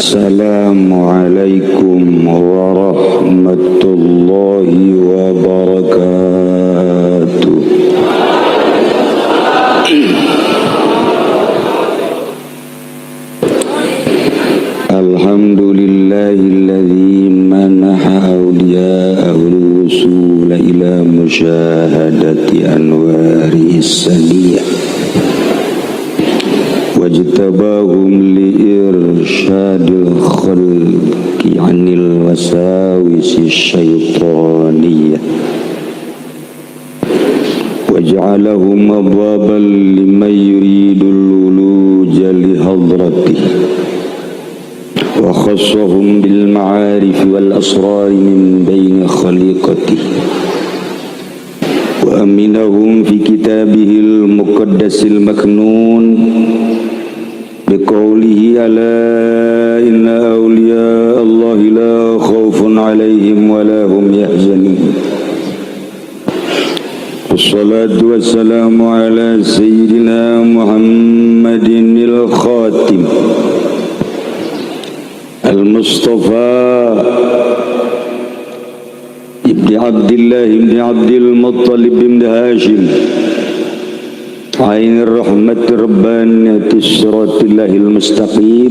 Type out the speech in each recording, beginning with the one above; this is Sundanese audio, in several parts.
Assalamualaikum warahmatullahi wabarakatuh. Alhamdulillahilladzi manaha awliya'ahu al-wusul ila musyahadati anwari saniyah wajtabahum liirsyadil khalqi 'anil wasawisi syaitaniyah waj'alahum abwaban liman yuridul wuluja li hadratihi wa khassahum bil ma'arif wal asrar min baini khaliqatihi wa aminahum fi kitabihil muqaddasil maknun biqaulihi ala inna awliya Allahi la khaufun alaihim wa la hum yahzanun. Wassalatu wassalamu ala sayyidina Muhammadinil khatim Al-Mustafa Ibni Abdillah Ibni Abdil Muttalib Ibni Hashim Ainir Rahmat Rabbaniyati Siratilahil Mustaqim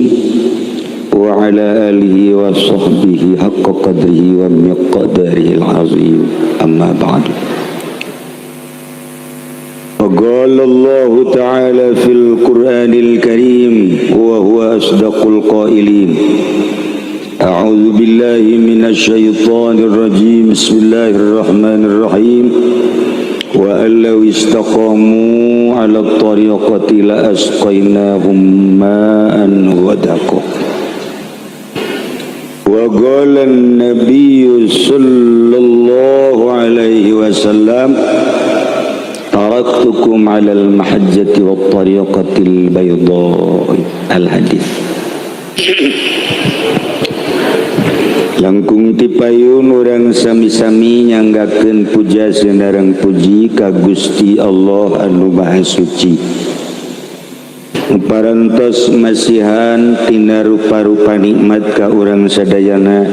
wa ala alihi wa sahbihi haqqa qadrihi wa miqdarihil azim. Amma ba'du. Qala Allah Ta'ala fil Qur'anil Karim wa huwa asdaqul qailin. A'udzu billahi minasy syaithanir rajim. Bismillahirrahmanirrahim. Wa allaw istaqamu 'ala at-tariqati la asqaynahum ma'an ghadaqa. Wa qala an-nabiy sallallahu alaihi wasallam taraktukum 'alal mahajjati wat tariqatil bayda. Al-hadis. Langkung tipayun urang sami-sami nyanggakeun puja sinareng puji ka Gusti Allah anu Maha Suci. Parantos masihan tina rupa-rupa nikmat ka urang sadayana,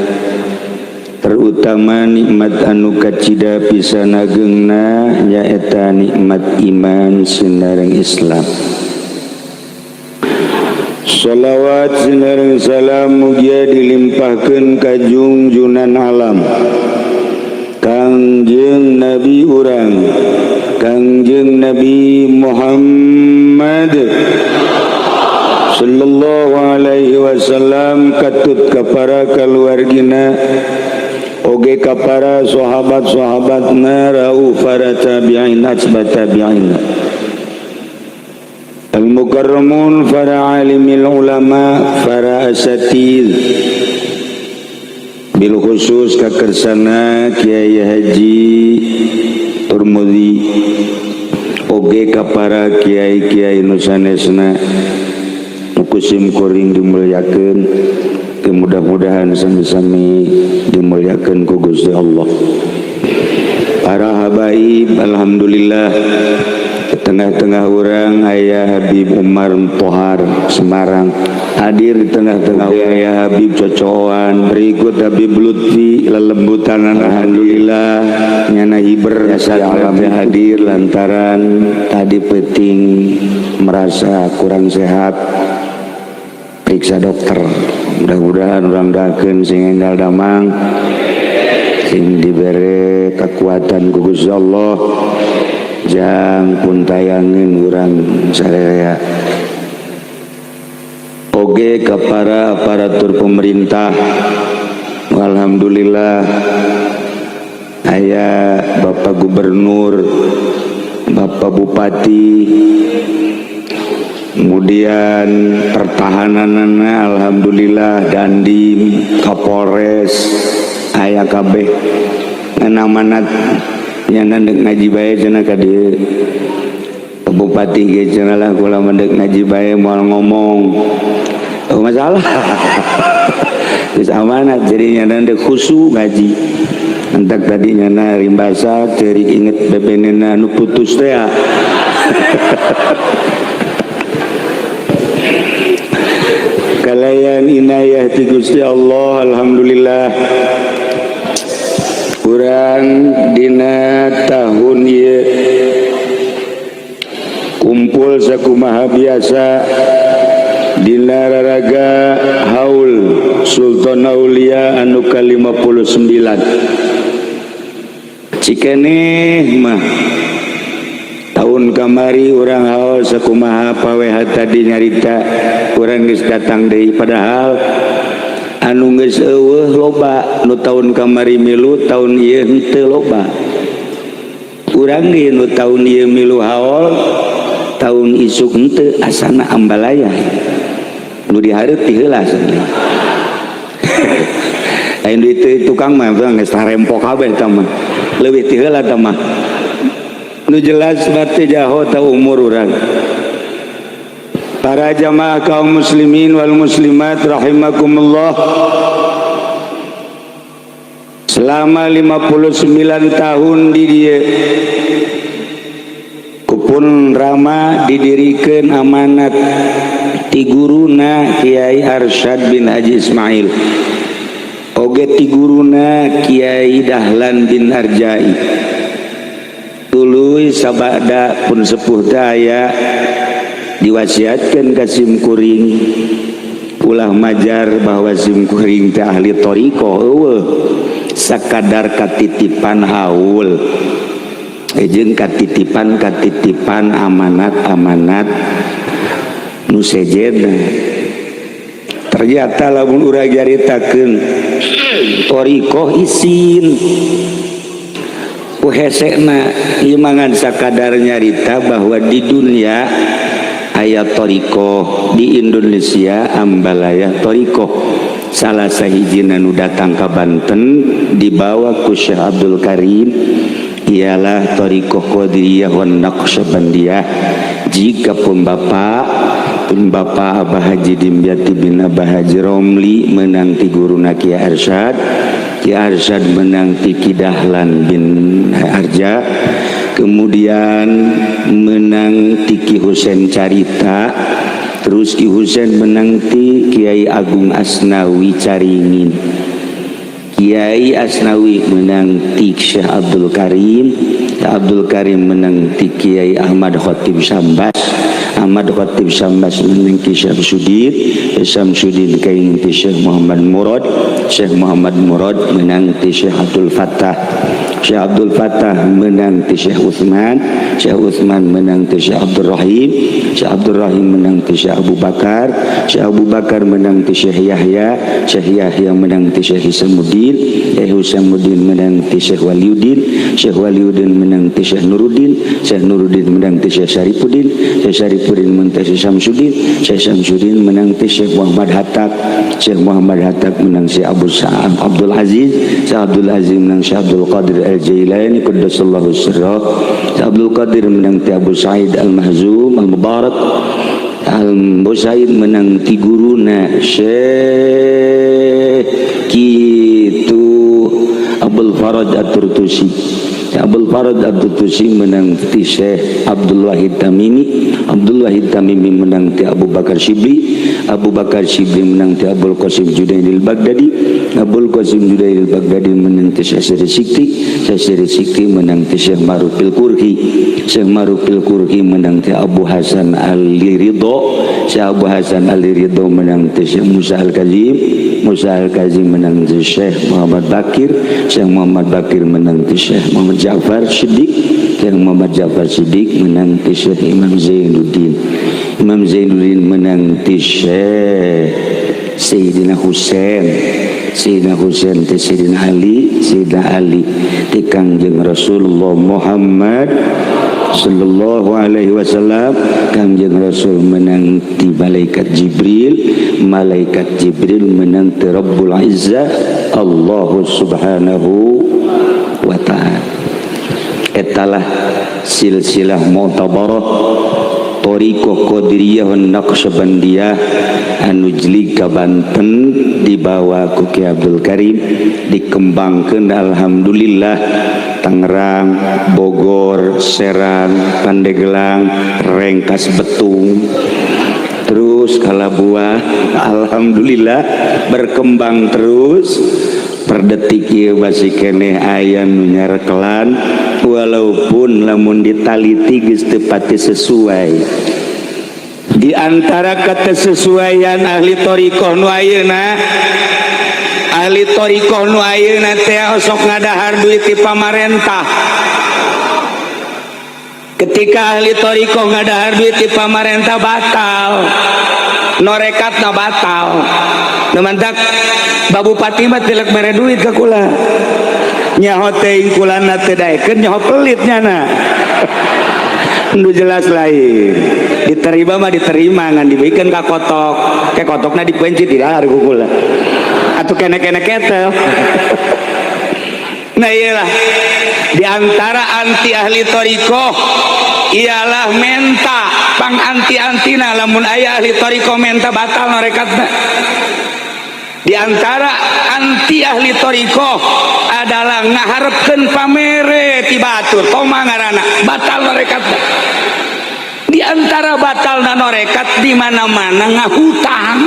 terutama nikmat anu kacida pisan agengna nyaeta nikmat iman sinareng Islam. Sholawat sinareng salam mugia dilimpahkeun ka junjunan alam Kangjeng Nabi urang Kangjeng Nabi Muhammad sallallahu alaihi wasallam katut ka para kaluargina oge ka para sahabat-sahabatna rau para tabi'in atba tabi'in al-mukarramun para alimil ulama para asatid bil khusus kakersana Kiai Haji Turmudi oge ka para kiai-kiai nu sanesna kusim kuring dimuliakeun, mudah-mudahan sami-sami dimuliakeun ku Gusti Allah. Para habaib alhamdulillah di tengah-tengah urang aya Habib Umar Tohar Semarang hadir di tengah-tengah aya Habib Cocoan, berikut Habib Lutfi lelembutan alhamdulillah nyana hiber alam hadir lantaran tadi peting merasa kurang sehat periksa dokter. Mudah-mudahan urang doakeun sing enggal damang sing dibere kekuatan ku Gusti Allah jang pun tayangin urang sararea. Oge ke para aparatur pemerintah alhamdulillah aya Bapak Gubernur, Bapak Bupati, kemudian pertahananana alhamdulillah Dandim, Kapolres aya kabeh ngan amanat nyana dek ngaji bae cenah ka dieu. Bupati ge cenah lah kula mah dek ngaji bae moal ngomong. Oh masalah. Geus amanat jadi nyana dek khusyuk ngaji. Entak tadi nyana rimbasa ceurik inget bebenena nu putus teh. Kalayan inayah ti Gusti Allah, alhamdulillah urang dina tahun ieu kumpul sakumaha biasa dina raraga haul Sultan Aulia anu ka-59. Cikeneh mah tahun kamari urang haul sakumaha paweha tadi nyarita urang geus datang deui, padahal anu geus euweuh loba. Nu tahun kamari milu, tahun ieu henteu loba. Urang ge nu tahun ieu milu haul, tahun isuk henteu, asana ambalaya nu dihareup ti heula. Lain duit tukang mah geus tarempo kabeh eta mah, leuwih ti heula eta mah. Nu jelas berarti jaho ta umur urang. Para jamaah kaum muslimin wal muslimat rahimakumullah, selama 59 tahun di dieu ku pun Rama didirikan amanat ti guruna Kiai Arsyad bin Haji Ismail, oge ti guruna Kiai Dahlan bin Arjai. Tuluy sabada pun sepuh daya diwasiatkan ka sim kuring, ulah majar bahwa sim kuring teh ahli thoriqoh, euweuh, sakadar katitipan haul jeung katitipan katitipan amanat amanat nu sejenna. Ternyata lamun urang nyaritakeun thoriqoh isin ku hesena ieu, mangan sakadar nyarita bahwa di dunia aya thoriqoh, di Indonesia ambalaya thoriqoh. Salah sahijina nu datang ka Banten dibawa ku Syekh Abdul Karim ialah thoriqoh Qadiriyah wan Naqsyabandiyah. Jika pun bapak Abah Haji Dimyati bin Abah Haji Romli menang ti guruna Kiai Arsyad, Ki Arsyad menang ti Ki Dahlan bin Arja, kemudian menang ti Ki Husen Carita, terus Ki Husen menang ti Kiai Agung Asnawi Caringin, Kiai Asnawi menang ti Syekh Abdul Karim, Syekh Abdul Karim menang ti Kiai Ahmad Khatib Sambas, Ahmad Khatib Sambas menang ti Syamsuddin, Syamsuddin kain ti Syekh Muhammad Murad, Syekh Muhammad Murad menang ti Syekh Abdul Fattah, Syekh Abdul Fattah menang ti Syekh Utsman, Syekh Utsman menang ti Syekh Abdul Rahim, Syekh Abdul Rahim menang ti Syekh Abu Bakar, Syekh Abu Bakar menang ti Syekh Yahya, Syekh Yahya menang ti Syekh Hisamuddin, Syekh Hisamuddin menang ti Syekh Waliuddin, Syekh Waliuddin menang ti Syekh Nuruddin, Syekh Nuruddin menang ti Syekh Syarifuddin, Syekh Syarifuddin menang ti Syekh Syamsuddin, Syekh Syamsuddin menang ti Syekh Muhammad Hatta, Syekh Muhammad Hatta menang Syekh Abu Sa'ab Abdul Aziz, Syekh Abdul Aziz menang Syekh Abdul Qadir Al-Jailani qaddasallahu sirrah, Syekh Abdul Qadir menang ti Abu Sa'id Al-Mahzum Al-Mubarak, Al-Abu Sa'id menang ti guruna Syekh kitu Abdul Faraj At-Turtusi, Abdul Faraj At-Turtusi menang ti Syekh Abdul Wahid Tamimi, Abdul Wahid Tamimi menang ti Abu Bakar Shibli, Abu Bakar Shibli menang ti Abul Qasim Junaidil Baghdadi, Abul Qasim Junaidil Baghdadi menang ti Syekh Siri Sikti, Syekh Siri Sikti menang ti Syekh Ma'ruf Kurhi, Syekh Ma'ruf Kurhi menang ti Abu Hasan Ali Ridho, Syekh Abu Hasan Ali Ridho menang ti Syekh Musa Al-Kazim, Musa Al-Kazim menang ti Syekh Muhammad Bakir, Syekh Muhammad Bakir menang ti Syekh Muhammad Ja'far Siddiq, Syekh Muhammad Ja'far Siddiq menang ti Syekh Imam Zainuddin, Imam Zainuddin menang ti Syekh Sayyidina Husain, Sayyidina Husain ti Sayyidina Ali, Sayyidina Ali ti Kangjeng Rasulullah Muhammad sallallahu alaihi wasallam. Kangjeng Rasul menang ti malaikat Jibril, malaikat Jibril menang ti Rabbul Izzah Allah Subhanahu wa ta'ala. Etalah silsilah mu'tabarah thoriqoh Qadiriyah wan Naqsyabandiyah anu jlig ka Banten dibawa ku Ki Abdul Karim, dikembangkeun alhamdulillah Tangerang, Bogor, Serang, Pandeglang, Rangkas Betung, terus Terus kalabuan, alhamdulillah berkembang terus. Per detik ieu masih keneh aya nu nyarekelan, walaupun lamun ditaliti geus teu pati sesuai. Di antara kesesuaian ahli thoriqoh nu ayeuna, ahli thoriqoh nu ayeuna teh osok ngadahar duit ti pamarentah. Ketika ahli thoriqoh ngadahar duit ti pamarentah, batal norekatna, batal. Nu mantak Bupati mah tilek mere duit ka kula, nyaho teuing kulana teu daekeun, nyaho pelit nyana. Nu jelas lain diterima mah diterima, ngan diberikan ka kotok ke kotokna dipencit, didahar ku kula atau kene-kene ketel. Nah, iyalah, di antara anti ahli thoriqoh ialah menta pang anti-antina. Lamun aya ahli thoriqoh menta, batal norekatna. Di antara anti ahli thoriqoh adalah ngaharepkeun pamere ti batur, toma ngaranna, batal norekatna. Di antara batal norekat, di mana-mana ngahutang.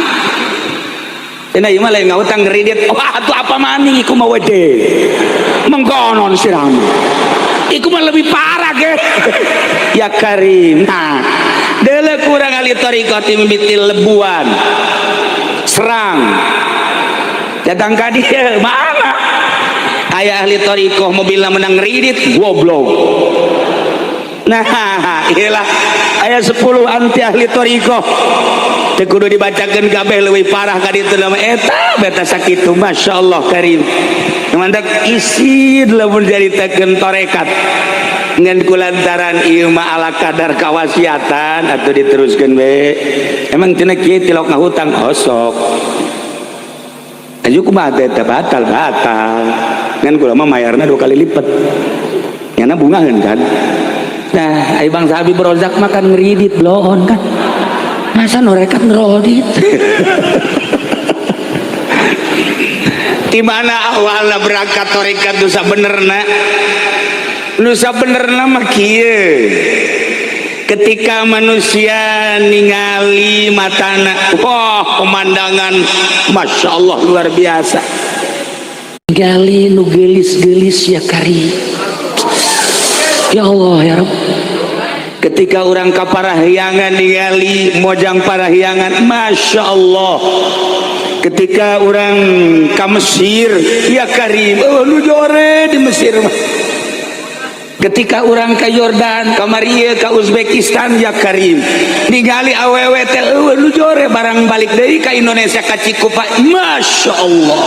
Cenah ieu mah lain ngahutang, kredit. Wah, atuh apa maning iku mah wede. Mengkonon siram. Iku mah lebih parah ge. Ya Karim. Nah, deuleu kurang ahli thoriqoh ti mimiti lebuan. Serang. Datang ka dieu, mana? Aya ahli thoriqoh mobilna menang kredit, goblok. Nah, iyalah, aya 10 anti ahli thoriqoh. Teu kudu dibacakeun kabeh, leuwih parah ka ditu nama eta beta sakitu. Masyaallah karim. Mantak isin lamun caritakeun torekat. Ngan kulantaran ieu mah ala kadar kawasiatan atuh diteruskeun we. Emang cenah kieu tilok ngahutang osok. Aju kumaha teh batal batal. Ngan kula mah mayarna dua kali lipat. Nyana bungaheun kan. Nah, ai Bang Habib Rozak mah kan ngeridit bloon kan. Masa norekat ngerodit? Di mana awalna berangkat torekat nu sabenerna? Nu sabenerna mah kieu. Ketika manusia ningali matana, wah, pemandangan masya Allah luar biasa. Gali nu gelis-gelis, ya kari. Ya Allah ya Rabb. Ketika orang ka Parahyangan ningali mojang Parahyangan, masya Allah. Ketika orang ka Mesir, ya Karim, oh, nu jore di Mesir mah. Ketika orang ke Yordan, ka Maria, ke Uzbekistan, ya Karim, ningali awewe teh eueuh nu jore. Barang balik deui ka Indonesia, ka Cikupa, masya Allah,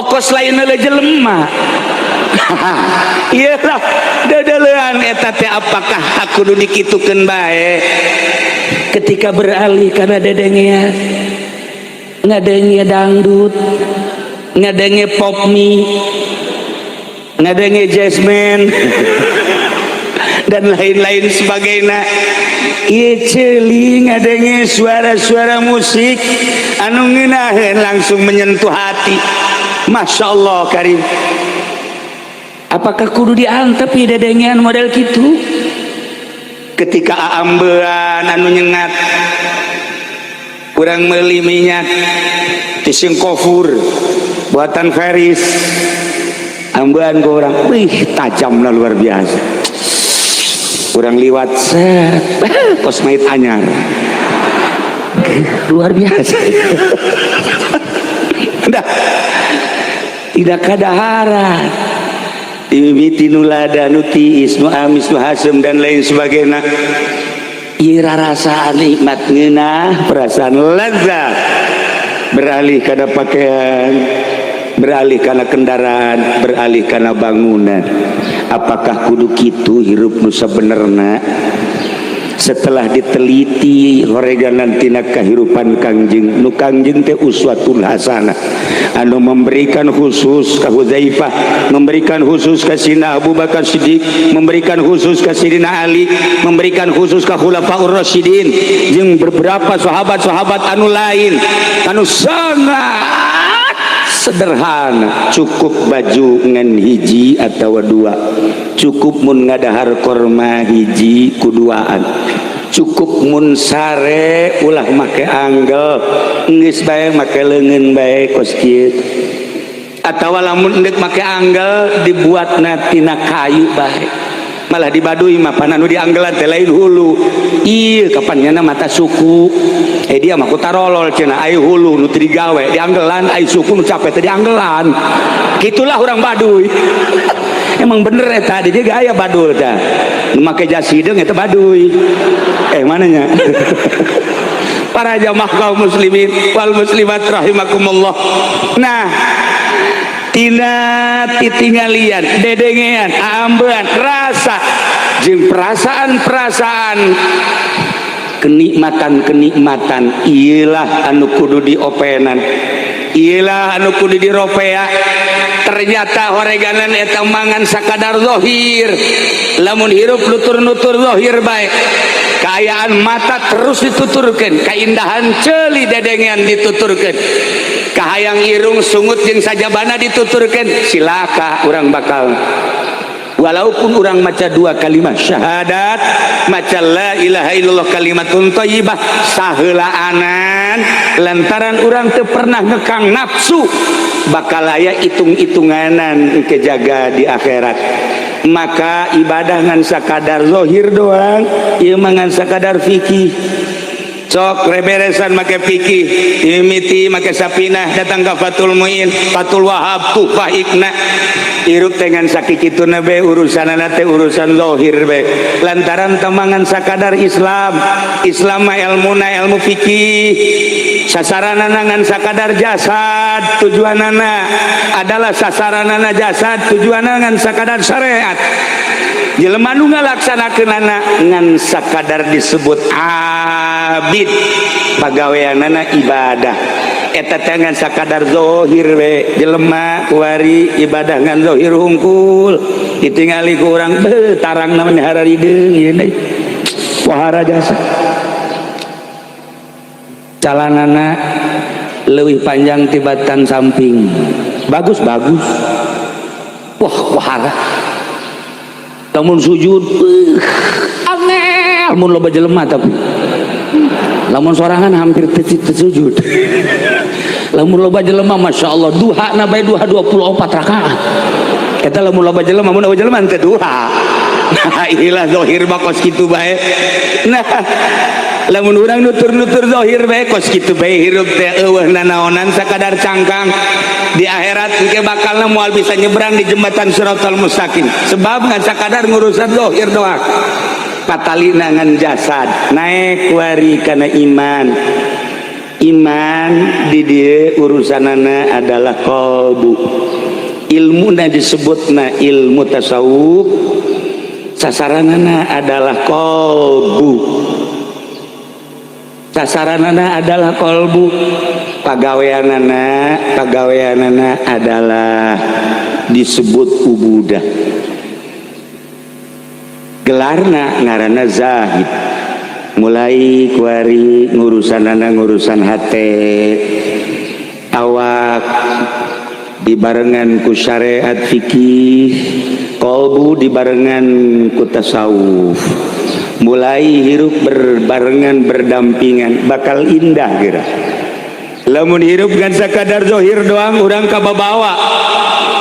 okos lain heula jelema. Iyalah, dedelean eta teh apakah aku kudu dikitukeun bae? Ketika beralih karena dedengean, ngadenge dangdut, ngadenge pop mie, ngadenge jazzman, dan lain-lain sebagainya. Ieu ceuli ngadenge suara-suara musik anu ngeunaheun, langsung menyentuh hati. Masya Allah karim. Apakah kudu diantep ya dedengean model gitu? Ketika aambean anu nyengat, kurang meuli minyak tising kofur buatan Feris, ambean ku urang, wih, tajamna luar biasa. Kurang liwat set kos mait anyar, Luar biasa. Dah tidak kadaharan, dimimiti nu lada, nu tiis, nu amis, nu hasem, dan lain sebagainya. Ira rasa nikmat ngeunah, perasaan lezat, beralih karena pakaian, beralih karena kendaraan, beralih karena bangunan. Apakah kudu kitu hirup nu sabenerna? Setelah diteliti horeganan tina kehidupan Kangjeng, nu Kangjeng teh uswatul hasanah, anu memberikan khusus ka Huzaifah, memberikan khusus ka Sina Abu Bakar Siddiq, memberikan khusus ka Sidina Ali, memberikan khusus ka Khulafaur Rasyidin jeung beberapa sahabat-sahabat anu lain anu sangat sederhana, cukup baju ngan hiji atau dua, cukup mun ngadahar korma hiji kuduaan. Cukup mun sare ulah make anggel, geus bae make leungeun bae kos kieu. Atawa lamun endek make anggel dibuatna tina kayu bae. Malah di Baduy mah pan anu dianggelan teh lain hulu. Ieu kapan nyana mata suku. Eh, dia mah ku tarolol cenah, ai hulu nu teu digawe dianggelan, ai suku nu capek teh dianggelan. Gitulah orang Baduy. Emang bener eta di dieu aya badul tah. Nu make jas hideung eta Baduy. Eh, mananya? Para jamaah kaum muslimin wal muslimat rahimakumullah. Nah, tina titinggalian, dedengean, ambean, rasa jeung perasaan-perasaan, kenikmatan-kenikmatan iyalah anu kudu diopenan, iyalah anu kudu diropea. Ternyata horeganan eta mangan sakadar zahir. Lamun hirup nutur-nutur zahir bae, kaayaan mata terus dituturkeun, keindahan ceuli dedengean dituturkeun, kahayang irung sungut jeung sajabana dituturkeun, silaka urang bakal. Walaupun orang maca dua kalimat syahadat, maca la ilaha illallah kalimatun thayyibah saheulaanan, lantaran urang teu pernah ngekang nafsu, bakal aya hitung-hitunganan kejaga di akhirat. Maka ibadah ngan sakadar zahir doang ieu mah, ngan sakadar fikih. Sok reberesan make fikih, mimiti make Sapinah, datang ke Fathul Muin, Fathul Wahab, Tuhfah, Iqna. Hirup dengan sakituna be urusan teh urusan zahir be, lantaran temangan sakadar Islam. Islam mah ilmuna ilmu fikih, sasaranana ngan sakadar jasad, tujuanana adalah sasaranana jasad, tujuanana ngan sakadar syariat. Jelema nu ngalaksanakeunana ngan sakadar disebut abid, pagaweanana ibadah eta teh ngan sakadar zahir we. Jelema kuari ibadah ngan zahir hungkul, ditingali ku urang, beuh, tarang namanya hararideung ieu deui wahara jasa, calanana leuwih panjang tibatan samping, bagus bagus, wah, wahara. Lamun sujud, angel mun loba jelema, tapi lamun sorangan hampir teu sujud. Lamun loba jelema, Masya Allah, duha na bae duha 24 rakaat eta lamun loba jelema. Mun loba jelema teu duha. Nah, ilah zahir mah kos kitu bae. Nah, lamun urang nutur-nutur zahir bae kos kitu bae, hirup teh eueuh nanaonan, sakadar cangkang. Di akhirat engke bakalna moal bisa nyebrang di jembatan Siratal Mustaqim, sebab ngan sakadar ngurusan zahir doang, patalina ngan jasad. Naik wari kana iman. Iman di dieu urusanana adalah qalbu, ilmuna disebutna ilmu tasawuf, sasaranana adalah qalbu, sasaranana adalah qalbu, pagaweanana, pagaweanana adalah disebut ubudah, gelarna ngaranna zahid. Mulai kuari ngurusanana ngurusan hate, awak dibarengan ku syariat fikih, kolbu dibarengan ku tasawuf, mulai hirup berbarengan, berdampingan, bakal indah kira. Lamun hirup ngan sakadar zohir doang, urang kababawa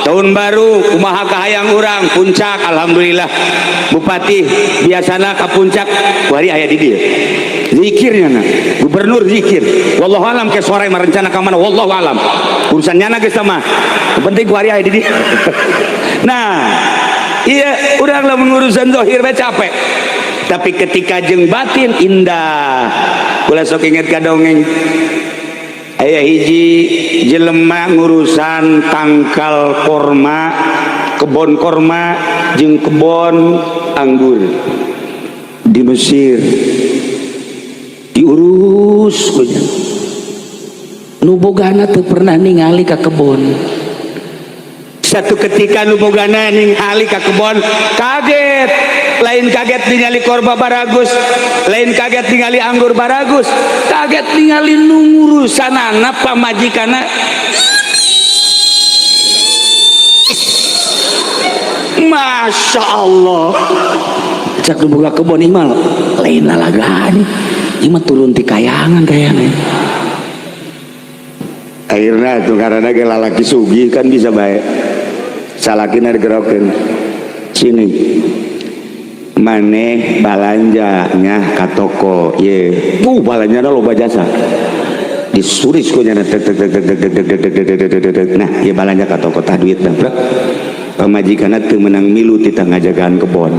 tahun baru kumaha kahayang urang, puncak, alhamdulillah bupati biasana ka puncak, wari aya di dieu zikirnya. Nah, gubernur zikir, wallahu alam ke sore merencana ka mana, wallahu alam, urusan nyana geus sama, penting wari aya di dieu. Nah, iya, urang lamun urusan zohir bae capek, tapi ketika jeung batin indah. Kula sok inget ka dongeng, aya hiji jelema ngurusan tangkal korma, kebon korma jeung kebon anggur di Mesir, diurus ku nu bogana teu pernah ningali ka kebon. Satu ketika nu bogana ningali ka kebon, kaget. Lain kaget ningali korma baragus, lain kaget ningali anggur baragus, kaget ningali nu ngurusanana pamajikana. Masya Allah, cak nu boga kebon, imal Lain lalagaan, ieu mah turun ti kayangan kayaknya. Akhirnya tuh karena ge lalaki sugih kan bisa baik, salakina digerokeun, "Sini, maneh balanja nya ka toko ye." Balanja loba jasa disuris ku nyana tek tek tek tek tek tek tek tek tek tek tek. Nah, ieu balanja ka toko, tah duit dah. Pamajikanna teu meunang milu titah ngajagaan kebon.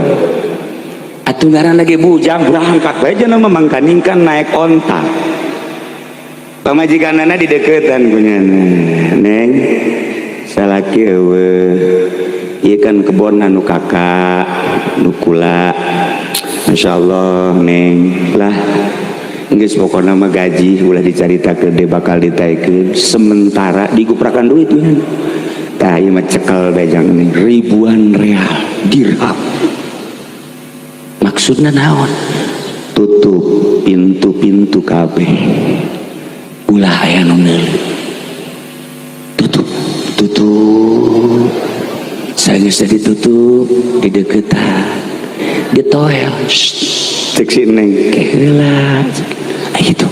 Atuh ngaranna ge bujang. Berangkat bae cenah mah, mangkaning kan naik onta. Pamajikanana dideketan ku nyana, "Neng, salaki euweuh, ieu kan kebon anu kakak nu kula. Masyaallah, Neng lah. Geus pokona mah gaji ulah dicaritakeun deh, bakal ditaikeun sementara." Diguprakan duit nya. Tah, ieu mah cekel bejang nih, ribuan real, dirham. Maksudna naon? "Tutup pintu-pintu kabeh." Ulah aya nu meuli. Tutup, tutup. Sageus ditutup, dideukeutan, ditoel. Cek si Neng. Heula itu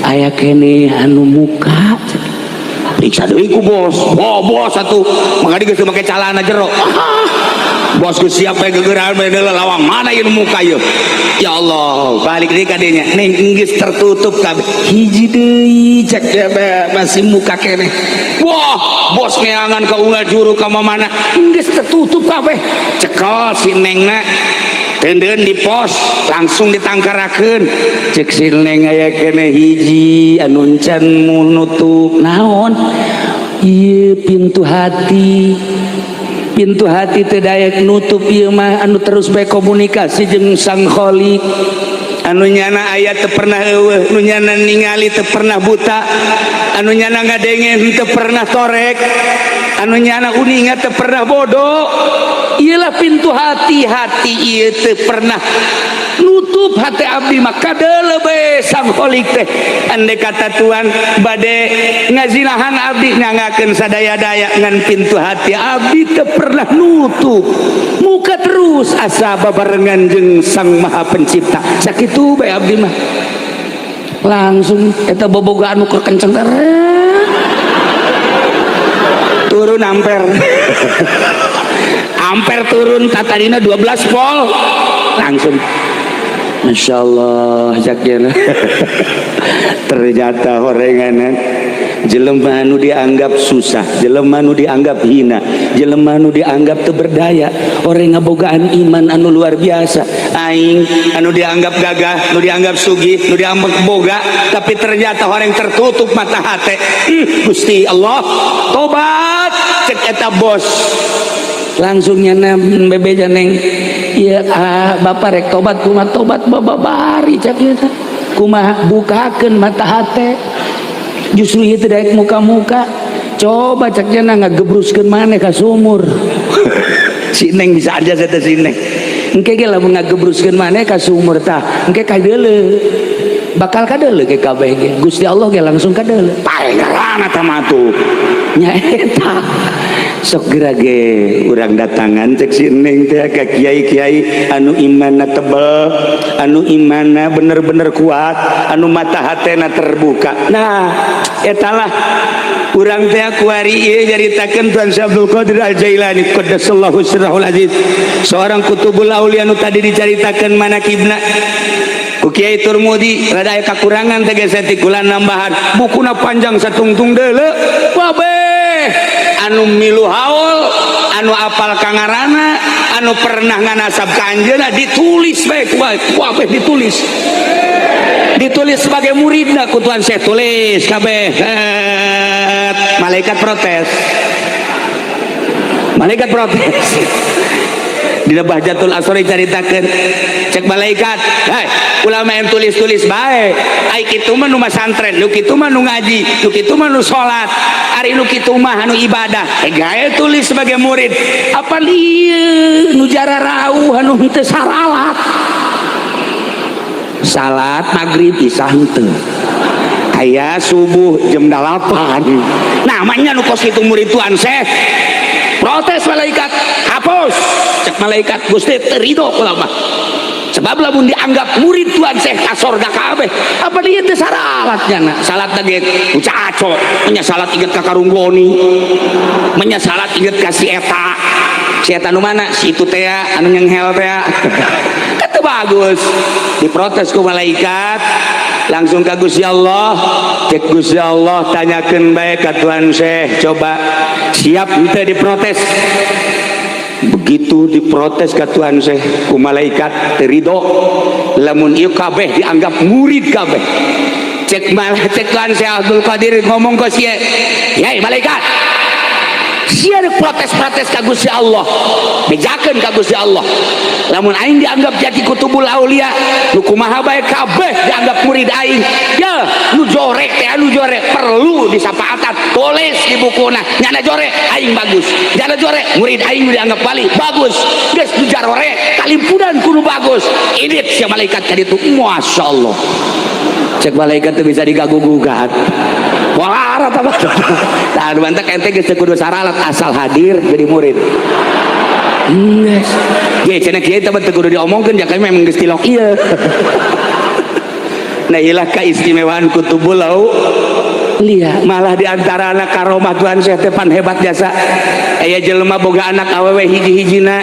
aya keneh anu muka. Periksa deui ku bos. Oh, bos atuh mangga geus make calana jero. Bos geus siap bae gegeran bae deuleu lawang mana ieu nu muka ieu. Ya Allah, balik deui ka dinya. Neng, geus tertutup kabeh. Hiji deui, cek dia, masih muka keneh. Wah, bos ngeangan ka unggal juru ka mana. Geus tertutup kabeh. Cekel si Nengna. Tendeun di pos langsung ditangkarakeun. Cek si Neng, aya keneh hiji anu can nutup. Naon ieu? Pintu hati. Pintu hati teu daek nutup ieu mah, anu terus bae komunikasi jeung Sang Khalik. Anu nyana aya teu pernah euweuh, nu nyana ningali teu pernah buta, anu nyana ngadenge teu pernah torek, anu nyana uninga teu pernah bodoh. Iyalah pintu hati. Hati ieu teu pernah nutup. Hati abdi mah kadeuleu bae Sang Khalik teh. Andai kata Tuhan bade ngazinahan abdi, nyangakeun sadaya-daya, ngan pintu hati abdi teu pernah nutup, muka terus asa babarengan jeung Sang Maha Pencipta. Sakitu bae abdi mah. Langsung eta boboga anu keur kenceng teh turun ampere. Ampere turun, tatadina 12 volt langsung. Masya Allah, cak. Ternyata horenganan jelema nu dianggap susah, jelema nu dianggap hina, jelema nu dianggap teu berdaya, orang ngabogaan iman anu luar biasa. Aing anu dianggap gagah, nu dianggap sugih, nu dianggap boga, tapi ternyata orang tertutup mata hati. Gusti Allah, tobat, cek eta bos. Langsung nyana bebeja, "Neng iya, ah, bapak rek tobat kumaha?" "Tobat babari," cek eta. "Kumaha?" "Bukakeun mata hate." "Justru ieu teh daek muka-muka. Coba," cek nyana, "ngagebruskeun maneh ka sumur." Si Neng bisa aja saya, si Neng. Engke ge lamun ngagebruskeun maneh ka sumur, tah engke kadeuleu, bakal kadeuleu ke kabeh ge. Gusti Allah ge langsung kadeuleu. Pae ngarana tah tuh. Nya eta sok geura ge urang datangan, cek si Neng teh, ka kiai-kiai anu imanna tebel, anu imanna bener-bener kuat, anu mata hatena terbuka. Nah, etalah urang teh kuari ieu nyaritakeun Tuan Syekh Abdul Qadir Al Jailani qaddasallahu sirrahul aziz, seorang kutubul aulia anu tadi dicaritakeun manakibna ku Kiai Turmudi rada aya kakurangan teh geus tikulan nambahan, bukuna panjang satungtung deuleu. Kabeh anu milu haul, anu apal kangarana, anu pernah nganasab ka anjeunna, ditulis bae ku kabeh, ditulis, ditulis sebagai muridna ku Tuan Syekh, tulis kabeh. Malaikat protes, malaikat protes. Dina Bahjatul Asrori caritakeun, cek malaikat, "Hei, ulama yang tulis-tulis bae, ai kitu mah nu masantren, nu kitu mah nu ngaji, nu kitu mah nu salat, ari nu kitu mah anu ibadah, eh gae tulis sebagai murid. Apa ieu nu jara rauh anu henteu saralat, salat maghrib isah henteu?" Aya subuh jam 8 namanya nu kos kitu murid Tuan Syekh. Protes malaikat, "Hapus!" Cek malaikat, "Gusti teu ridho kula mah." Sebab lamun dianggap murid Tuan Syekh ka sorga kabeh, apa dia teh saralat nyana? Salat ge caco, nya salat inget ka karunggoni, menya salat inget ka si eta. Si eta nu mana? Si itu teh anu nyenghel teh. Kata bagus. Diprotes ku malaikat, langsung ka Gusti Allah. Cek Gusti Allah, tanyakeun bae ka Tuan Syekh, coba siap henteu diprotes. Begitu diprotes ka Tuan Syekh ku malaikat, teu ridho lamun ieu kabeh dianggap murid kabeh. Cek malah cek Tuan Syekh Abdul Qadir ngomong ke sia, "Yai malaikat, sia protes-protes ka Gusti Allah, bejakeun ka Gusti Allah. Lamun aing dianggap jadi kutubul aulia, nu kumaha bae kabeh dianggap murid aing. Ya, nu jorek teh, anu jorek perlu disapaatan, tulis di bukuna. Nyana jorek aing bagus, nyana jorek murid aing dianggap wali bagus. Geus nu jarore kalimpunan kudu bagus." Indit sia malaikat ka ditu, masyaallah. Cek malaikat teu bisa digagu-gugat. Walara apa? Tah anu mantak ente geus teu kudu saralat, asal hadir jadi murid. Geus. Ge cenah kieu teh teu kudu diomongkeun, ja kami memang geus tilok ieu. Nah, ilah keistimewaan kutubul aulia. Malah di antara anak karomah Tuhan Syekh teh pan hebat jasa. Aya jelema boga anak awewe hiji-hijina.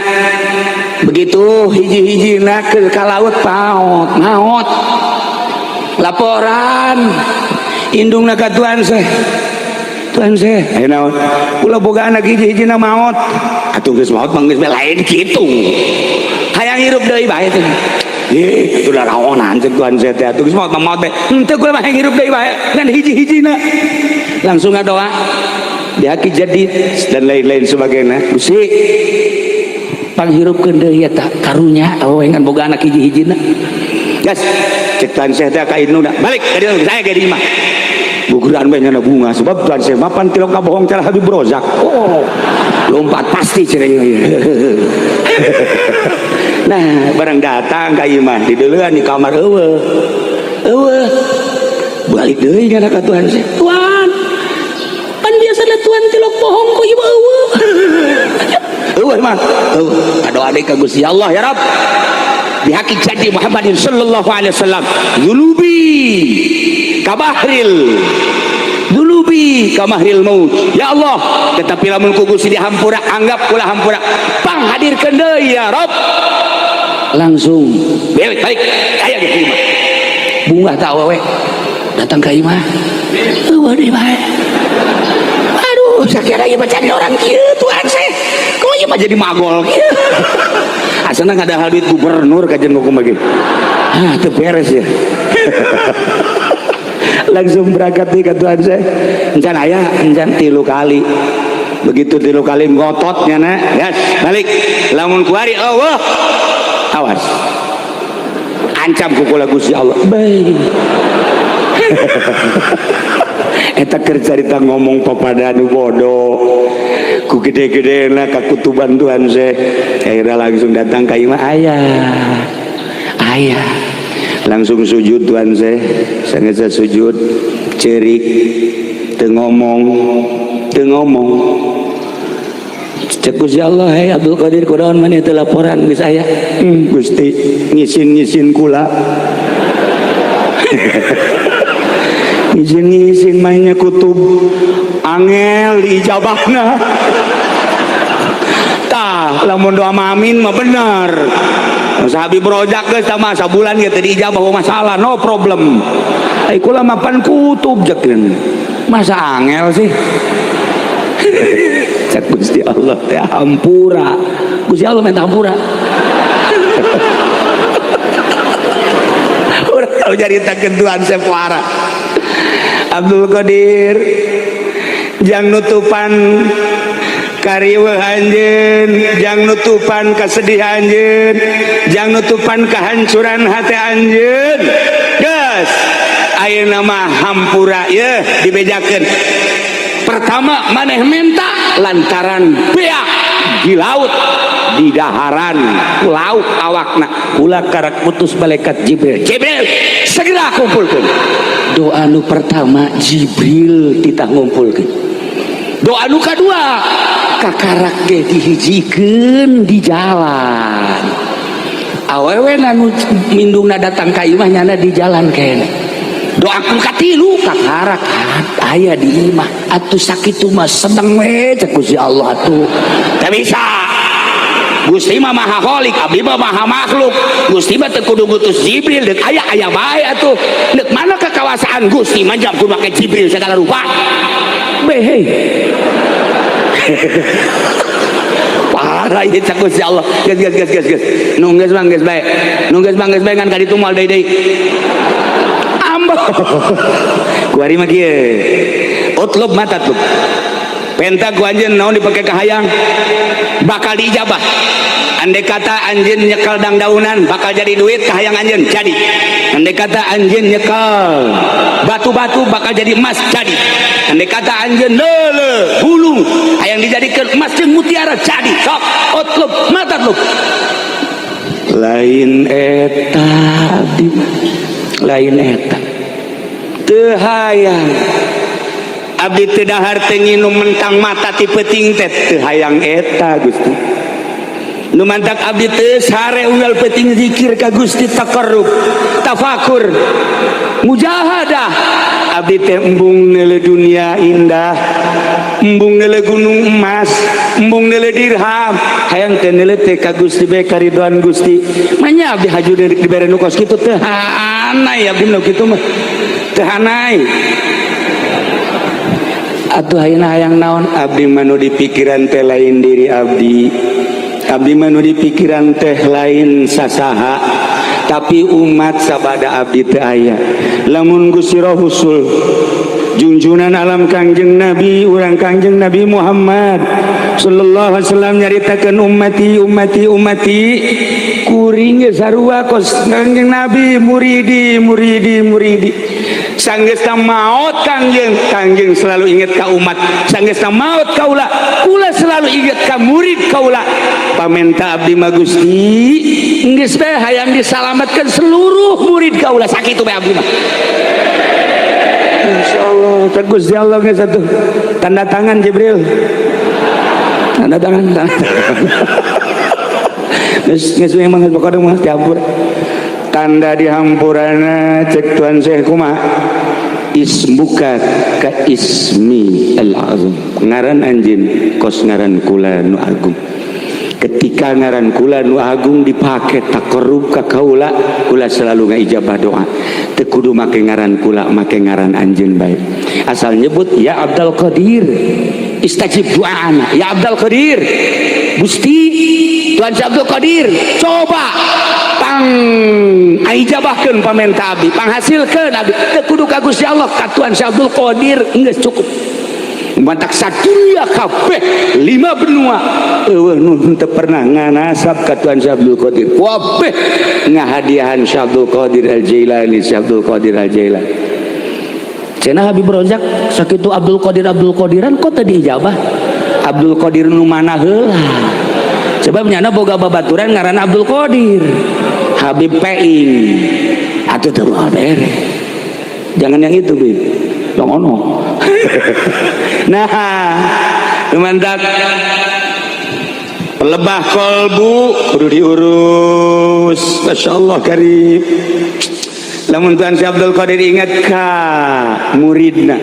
Begitu hiji-hijina ke ka laut paot, maot. Laporan indungna ka Tuhan Syekh. Tuhan Syekh, aya naon? Kula boga anak hiji-hijina maot. Atuh geus maot mah geus lain kitu. Hayang hirup deui bae teh. Ih, itu udah raonan cek Tuhan Syekh teh. Atuh geus maot mah maot bae. Henteu, kula mah hayang hirup deui bae ngan hiji-hijina. Langsung ngadoa dihaki jadi dan lain-lain sebagainya. Gusti, panghirupkeun deui eta, karunya awewe ngan boga anak hiji-hijina. Gas, cek Tuhan Syekh teh ka indungna, balik ka dieu, saya ge di imah. Bukuran bae nyana bunga, sebab Tuhan Syekh mapan tilok kabohong cara Habib Rozak. Oh, lompat pasti cenah ieu. Nah, barang datang ka imah, dideuleun di kamar eueuh. Eueuh. Balik deui nyana ka Tuhan Syekh. Tuhan, pan biasana Tuhan tilok bohong, kok ieu eueuh. Eueuh mah. Eueuh. Ngadoa deui ka Gusti Allah, ya Rabb. Bihaqi jadi Muhammadin sallallahu alaihi wasallam, dzunubi kabahril dzunubi kamahril maut. Ya Allah, tetapi lamun ku Gusti dihampura, anggap kula hampura, panghadirkeun deui ya Rabb. Langsung balik balik aya ge imah. Bungah tak awewe datang ka imah, eueuh deui bae. Aduh, sakira ieu mah orang kieu Tuhan saya, kok ieu mah jadi magol kieu. Asana ngadahal duit gubernur kajian hukum lagi. Ah, teu beres ya. Langsung berangkat nih ke Tuhan saya. Encan aya, encan tilu kali. Begitu tilu kali ngototnya na, yes, balik. Lamun kuari Allah, awas. Ancam ku kula Gusti Allah. Baik. Eta keur carita ngomong papada nu bodoh. Ku gede-gedena kakutuban Tuhan Syekh. Akhirnya langsung datang ka imah, ayah. Ayah. Langsung sujud Tuhan Syekh. Sangat sujud, cerik, teu ngomong, teu ngomong. Cek Gusti Allah, "Hei Abdul Qadir, kunaon maneh teu laporan geus aya?" Gusti, ngisin-ngisin kula. Ngisin-ngisin mainnya kutub angel diijabahna. Tah, lamun doa amin mah bener. Masa Habib Rozak geus sama sabulan ge teu diijabah, masalah, no problem. Ai kula mah pan kutub jekeun. Masa angel sih? Cek Gusti Allah teh hampura. Gusti Allah minta hampura. Urang tahu nyaritakeun Tuhan sepuara. Abdul Qadir jang nutupan kariweuh anjeun, jang nutupan kesedihan anjeun, jang nutupan kehancuran hati anjeun. Geus, ayeuna mah hampura ye dibejakeun. Pertama maneh minta lantaran beak di laut di daharan lauk awakna, kula karak putus malaikat Jibril. Jibril segera kumpulkan. Doa nu pertama Jibril titah ngumpulkeun. Doa nu kadua kakarak ge dihijikeun di jalan. Awewe nu mindungna datang ka imah, nyana di jalan kene. Doaku katilu kakarak aya di imah atuh. Sakitu mah sedeng we cek Gusti Allah atuh. Teu bisa, Gusti mah maha kholik, abdi mah maha makhluk. Gusti mah teu kudu ngutus Jibril, deuk aya aya bae atuh. Deuk mana kekawasaan Gusti mah jam kudu make Jibril segala rupa. Behe. Parah ieu cek Gusti Allah. Geus, geus, geus, geus, geus. Nu geus mah geus bae. Nu geus mah geus bae, ngan ka ditu moal deui deui. Ambo. Kuari mah kieu. Utlub ma tatlub. Penta ku anjeun naon dipake kahayang bakal diijabah. Andai kata anjeun nyekel dangdaunan bakal jadi duit kahayang anjeun, jadi. Andai kata anjeun nyekel batu-batu bakal jadi emas, jadi. Andai kata anjeun lele bulung hayang dijadikan emas jeung mutiara, jadi. Sok utlub ma tatlub. Lain eta abdi mah. Lain eta. Teu hayang abdi, teu dahar, teu nginum mentang mata ti peuting teh, teu hayang eta Gusti. Nu mantak abdi teu sare unggal peuting zikir ka Gusti, taqarrub, tafakur, mujahadah. Abdi teh embung neuleu dunia indah, embung neuleu gunung emas, embung neuleu dirham, hayang teh neuleu teh ka Gusti bae, karidoan Gusti. Manya abdi haju dibere nu kos kitu, teu hanai abdi nu kitu mah, teu hanai atuh. Ayeuna hayang naon? Abdi mah nu dipikiran teh lain diri abdi, abdi mah nu dipikiran teh lain sasaha, tapi umat sabada abdi teu aya. Lamun Gusti Rasul, junjunan alam, Kangjeng Nabi urang, Kangjeng Nabi Muhammad sallallahu alaihi wasallam nyaritakeun ummati, ummati, ummati, kuring ge sarua kos Kangjeng Nabi, muridi, muridi, muridi. Sanggeusna maot Kangjeng, Kangjeng selalu inget ka umat. Sanggeusna maot kaula, kula selalu inget ka murid kaula. Pamenta abdi mah Gusti, geus bae hayang disalamatkan seluruh murid kaula, sakitu bae abdi mah. Insyaallah teh Gusti Allah geus atuh. Tanda tangan Jibril, tanda tangan, tanda tangan. Geus, geus memang geus, pokokna mah dihampura. Tanda dihampurana cek Tuan Syekh kumaha? Ismuka ka ismi al-azam, ngaran anjeun kos ngaran kula nu agung. Ketika ngaran kula nu agung dipake taqarrub ka kaula, kula selalu ngaijabah doa. Teu kudu make ngaran kula, make ngaran anjeun bae, asal nyebut ya Abdul Qadir, istajib doana ya Abdul Qadir. Gusti Tuhan Abdul Qadir, coba pang ijabahkeun pamenta abdi, panghasilkeun abdi. Teu kudu ka Gusti Allah, ka Tuhan Abdul Qadir geus cukup. Mantak sadunia kabeh lima benua eueuh nu teu pernah nganasab ka Tuhan Abdul Qadir, kabeh ngahadiahan Syekh Abdul Qadir Al Jailani. Syekh Abdul Qadir Al Jailani cenah Habib Rozak sakitu Abdul Qadir Abdul Qadiran kok teu diijabah? Abdul Qadir nu mana heula? Sebab nyana boga babaturan ngaran Abdul Qadir, Habib Peing atuh teu bere. Jangan yang itu, Bib, dong ono. Nah, mantap, pelebah kolbu kudu diurus. Masya Allah karib. Lamun Tuhan Syekh Abdul Qadir ingat ka muridna,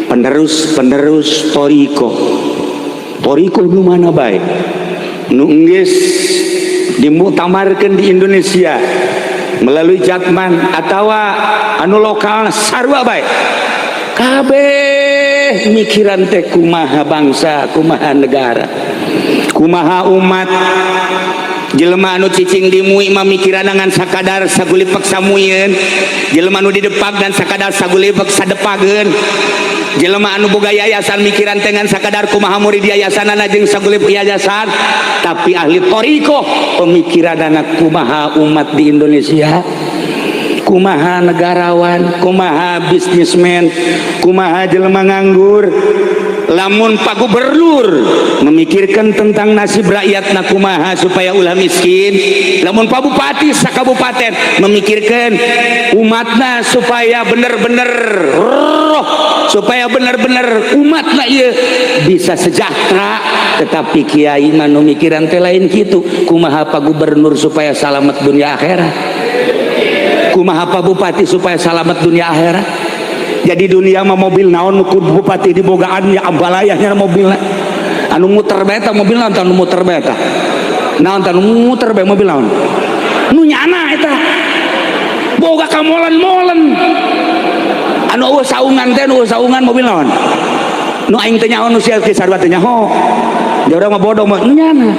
penerus penerus toriko, toriko nu mana bae nu geus dimuktamarkeun di Indonesia melalui Jatman atawa anu lokal, sarua bae, kabeh mikiran teh kumaha bangsa, kumaha negara, kumaha umat. Jelema anu cicing di MUI mah mikiran ngan sakadar sagulipek samuyeun, jelema anu di Depag dan sakadar sagulipek sadepageun, jelema anu boga yayasan mikiran teh ngan sakadar kumaha murid yayasanana jeung sagulip yayasan. Tapi ahli toriko pemikiranana kumaha umat di Indonesia, kumaha negarawan, kumaha bisnismen, kumaha jelema nganggur. Lamun Pak Gubernur memikirkan tentang nasib rakyat na kumaha supaya ulah miskin, lamun Pak Bupati sakabupaten memikirkan umatna supaya bener-bener roh. supaya benar-benar umat lah ieu bisa sejahtera. Tetapi kiai mah nu mikiran teh lain kitu. Kumaha Pak Gubernur supaya salamet dunia akhirat, kumaha Pak Bupati supaya salamet dunia akhirat. Jadi dunia mah mobil naon ku bupati dibogaan ya ambalayahnya mobilna anu muter bae ta, mobil naon anu muter bae ta, naon ta anu muter bae, mobil naon nu nyana eta boga kamolen-molen anu eueuh saungan teh, nu eueuh saungan mobil naon nu aing teh nyaho, nu sia teh sarua teh nyaho. Da urang mah bodoh mah nu nyana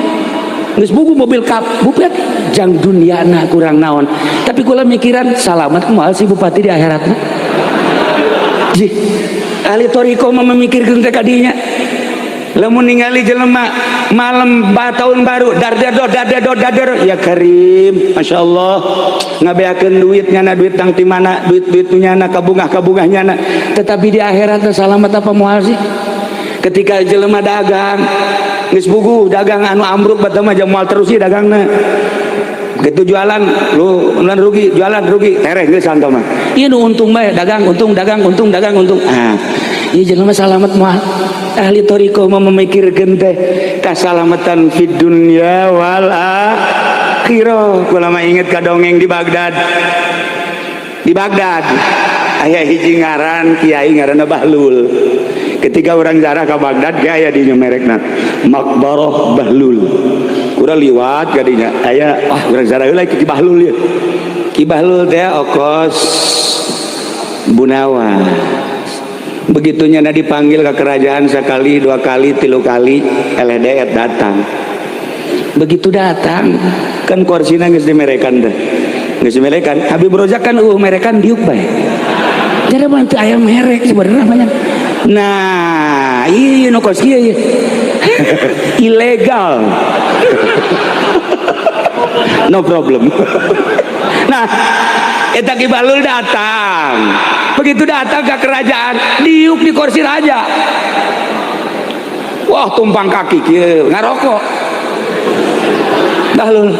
geus buku mobil kap bupati jang duniana kurang naon. Tapi kula mikiran salamat kumaha si bupati di akhiratna. Jih, ahli thoriqoh mah memikirkeun teh kadinya. Lamun ningali jelema malam tahun baru dardado dardado dardado ya karim, masya Allah, ngabeakeun duit nyana, duit tang ti mana duit, duit nyana kabungah kabungah nyana. Tetapi di akhirat salamat apa moal sih? Ketika jelema dagang geus bugu dagang anu ambruk bata mah moal terus sih dagangna. Begitu jualan lu ulan rugi, jualan rugi, tereh geus santo mah. Ieu nu untung bae, dagang untung, dagang untung, dagang untung. Ah, ieu jelema salamat moal? Ahli thoriqoh mah memikirkeun teh kasalamatan fid dunya wal akhirah. Kula mah inget ka dongeng di Baghdad. Di Baghdad aya hiji ngaran kiai ngaranna Bahlul. Ketika orang jarah ke Baghdad ge aya di merekna Makbarah Bahlul. Kurang liwat kadinya aya, ah urang jarah heula ki Bahlul ya. Ki Bahlul teh okos Bunawas. Begitunya na dipanggil ke kerajaan sekali, dua kali, tilu kali, LDR datang. Begitu datang kan korsina geus dimerekan teh, geus dimerekan. Habib Rozak kan merekan diuk bae. Jadi mah teu aya merek sebenarnya namanya. Nah, iya nu kos kieu ieu ilegal, no problem. Nah, eta Ki Bahlul datang. Begitu datang ke kerajaan, diuk di kursi raja. Wah, tumpang kaki kieu ngarokok Bahlul.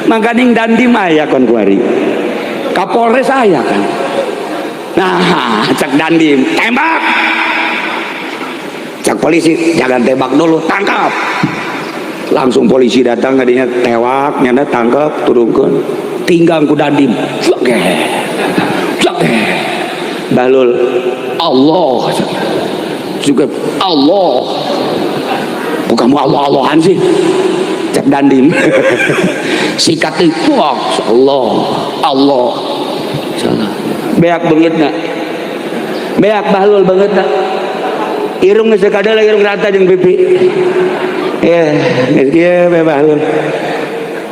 Mangkaning dandim aya kon kuari, Kapolres aya kan. Nah, cak dandim, "Tembak!" Cak polisi, "Jangan tembak dulu, tangkap." Langsung polisi datang kadinya, tewak nyana, tangkap, turunkan, tinggang ku dandim. Oke, oke. Bahlul, "Allah juga Allah." "Bukan kamu Allah Allahan sih," cak dandim. "Sikat itu Allah Allah." Salah beak banget nak, beak Bahlul banget nak. Irung geus kadala, irung rata jeung pipi. Ya, geus kieu bae Bahlul.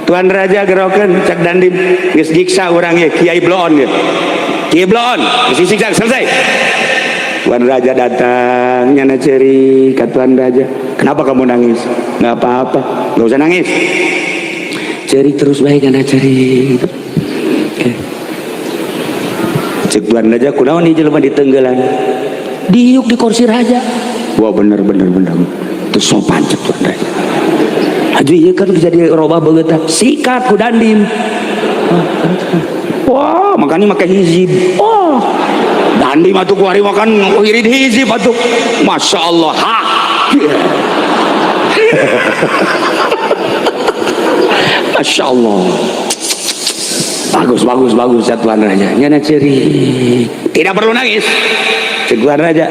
"Tuan Raja, gerokeun," cak dandim. "Geus nyiksa urang ye Kiai Bloon ye. Kiai Bloon geus disiksa selesai." Tuan Raja datang, nyana ceri ka Tuan Raja. "Kenapa kamu nangis?" "Nggak apa-apa." "Nggak usah nangis." Ceri terus baik nyana ceri. Oke. Cek Tuan Raja, "Kunaon ieu jelema ditenggelan? Diuk di kursi raja." "Wah, bener bener bener. Itu sopan," cek Tuan Raja. "Aduh, iya kan bisa dirobah begitu." Sikat ku dandim. Wah, makanya make hizib. Oh, dandim atuh kuari makan wirid hizib atuh. Masya Allah. Ha. Masya Allah. Bagus, bagus, bagus ya Tuan Raja. Nyana cerik. "Tidak perlu nangis," cek Tuan Raja.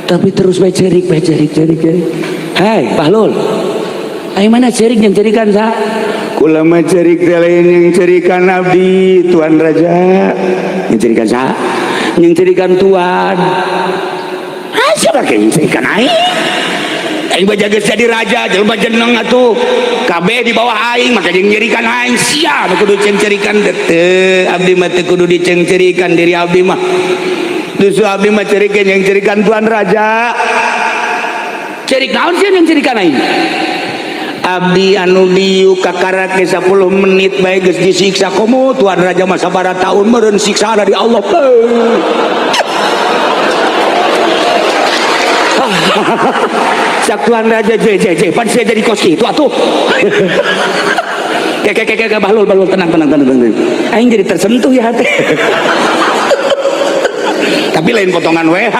Tapi terus bae cerik, bae cerik, cerik, cerik. "Hai, Bahlul. Ayo mana cerik yang cerikan sa?" "Kula mah cerik teh lain yang cerikan abdi, Tuan Raja." "Yang cerikan sa?" "Yang cerikan Tuan." "Ah, siapa yang cerikan aing? Aing mah jaga jadi raja, jelema jeneng atuh. Kabeh di bawah aing, maka jeung nyerikan aing. Sia nu kudu cengcerikan teu, abdi mah teu kudu dicengcerikan diri abdi mah. Justru abdi mah cerikeun yang cerikan Tuan Raja." "Cerik naon sih yang cerikan aing?" "Abdi anu diuk kakarak ge 10 menit bae geus disiksa, komo Tuan Raja mah sabaraha tahun meureun siksa dari Allah." Cak Tuan Raja, "Je je je, pan sia jadi kos kitu atuh." Ke ke ke ke, Bahlul, Bahlul, tenang tenang tenang tenang. Aing jadi tersentuh ya hati. Tapi lain potongan WH.